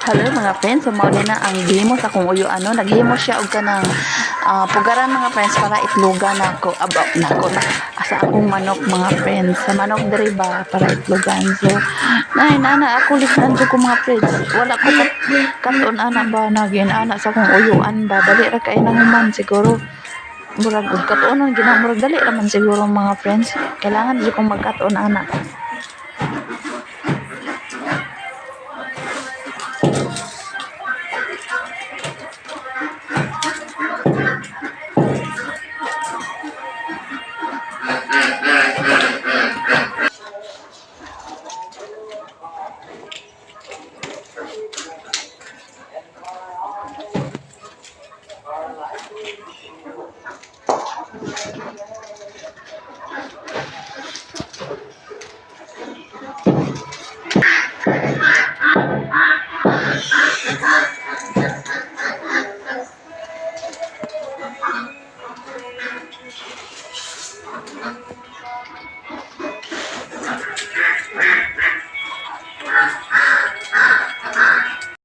Hello, mga friends, so mao na ang gihimo sa akong uyo ano, naghimo siya og kanang pugaran, mga friends, para itlogan nako, abaw nako na sa akong manok, mga friends, sa manok diri ba, para itlogan. So nay nana ako lisdan jud ko, mga friends. Wala ko katon ana ba, nagin ana sa akong uyuan ba, dali ra kay nang human siguro. Murag og katuonon gina, murag dali ra man siguro, mga friends. Kailangan jud kong magkatuon ana.